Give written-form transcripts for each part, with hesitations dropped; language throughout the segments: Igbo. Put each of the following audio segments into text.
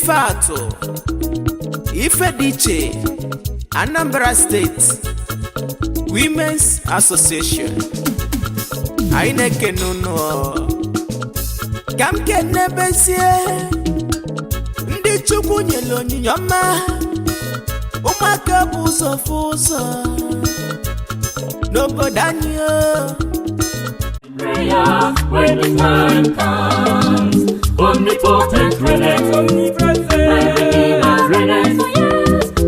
Ife atụ ife dị iche, Anambra State Women's Association, anyị na-ekene unu. Ka m kenebezie ndị Chukwu nyere onyinye ọma, ụmụaka bụ ụzọ fụ ụzọ n'obodo anyị o. Prayer when the time comes. Omnipotent reigneth, my Redeemer reigneth.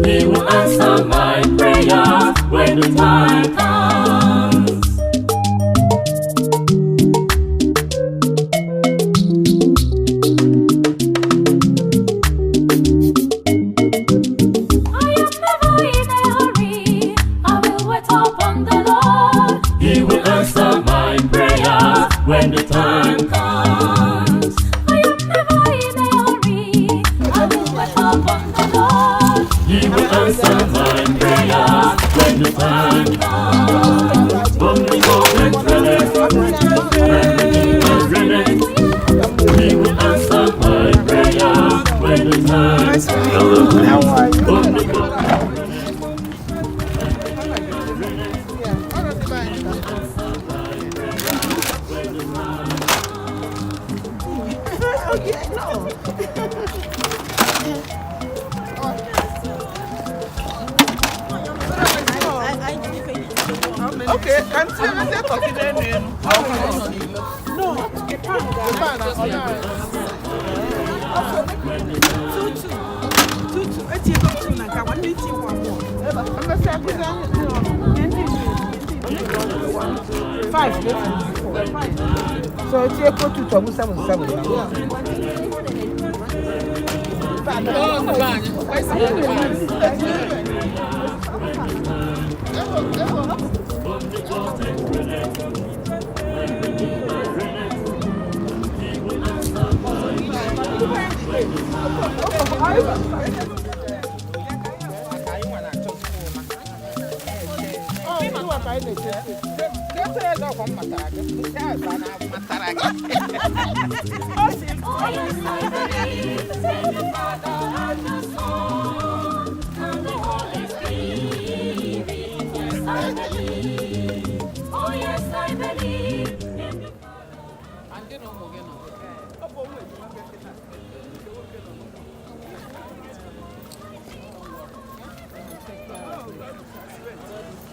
He will answer my prayer when the time comes. I am never in a hurry. I will wait upon the Lord. He will answer my prayer when the time comes. I am never in a hurry. I will wait upon the Lord. He will answer my prayer when the time comes. Omnipotent reigneth, my Redeemer reigneth. He will answer my prayer when the time comes. Omnipotent. Okay, can see me talking then. No, the pan. Two two two two etinyego two na nke a, nwanne etinyekwa abụọ. Five ka esi. So it's equal to 2 7 7. Oh yes, I believe in the Father and the Son and the Holy Spirit. Yes, I believe. Oh yes, I believe in the Father.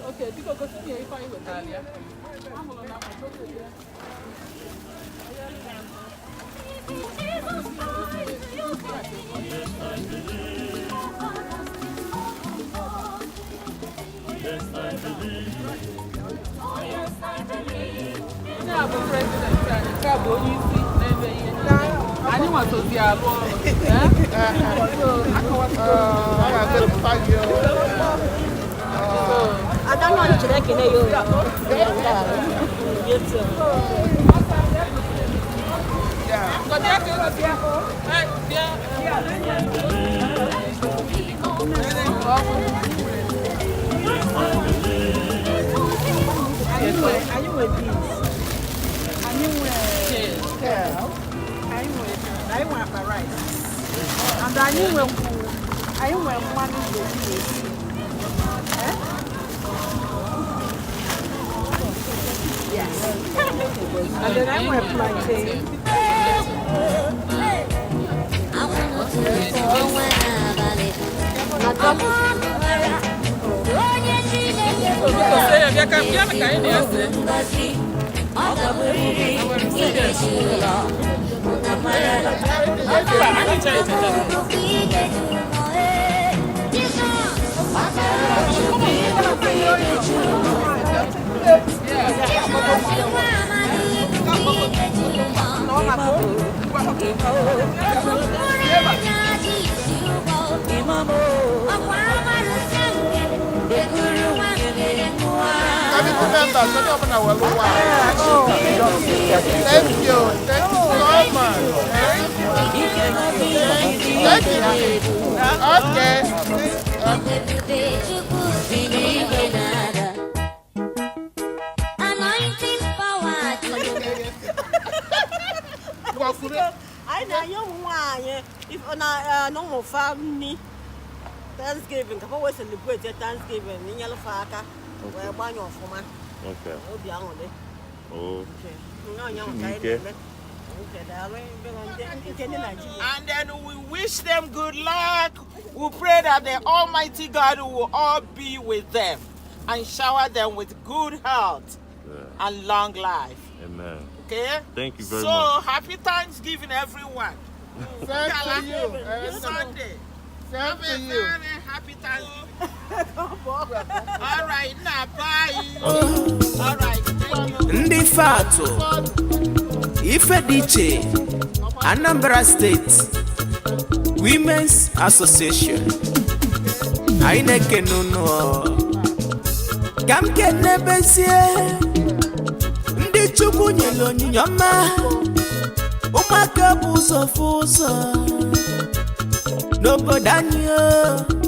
Okay, biko gosi m ya ife anyị wetara ya. Ahụrụ na foto ya. Jesus Christ, you believe. Yes, I believe. Oh yes, I believe. Onye a bụ president anyị, nke a bụ onye isi na-eme ihe niile. Anyị nwasozi arụ ọrụ. Eh? So, so, Adanna chere ekele ya o. Ngọzi aka ego bịa. Eh, bịa. Anyị nwe beans, anyị nwe Yes. anyị nwe akpa rice and anyị nwe mmanụ ga-esi esi. Eh? Yes. And then anyị nwe plantain. Anwụ n'ụtụtụ, ọnwa n'abalị, ọgbara onye Chineke. Biko see ya, bịa ka bịa ka anyị na-ese. Ngozi ọ ga-abụrịrị ideji ụlọ na mara. Mba, anyị chere chere. Okwu ideji ụlọ, ee Jizọs ọbara Chukwu, okwu ideji ụlọ. Jizọs nwa amadi, okwu ideji ụlọ. Mkpụrụ anya ji isi ụgbọ ọkwa amarụsa nke eguru nwa ngere nwa. Committee members, onye ọbụla were ụwa. Thank you. Thank you so much. Thank you. Okay. Ebube Chukwu si n'igwe na-ada. Anointing power dị. Ngwa kwuru. Anyị Na-enye ụmụ nwaanyị na ụmụ fa nni Thanksgiving ka fa wee celebrate Thanksgiving, inyelụ fa aka wee gbanye ọfụma. Obi aṅụrị. Oh. Okay. Nya ka anyị Ike. na-eme. Okay, daalụ nke ndị Naijiria. And then we wish them good luck. We pray that the Almighty God will all be with them and shower them with good health and long life. Amen. Okay? Thank you very So much. Happy Thanksgiving, everyone. Same to you. Sunday. Same Have to a you. very happy Thanksgiving. All right, now bye. All right, thank you. Ndị Fatụ Ife Dị Iche Anambra State Women's Association, anyị na-ekene unu. Ka m kenebezie ndị Chukwu nyere onyinye ọma, ụmụaka bụ ụzọ fụ ụzọ n'obodo anyị o.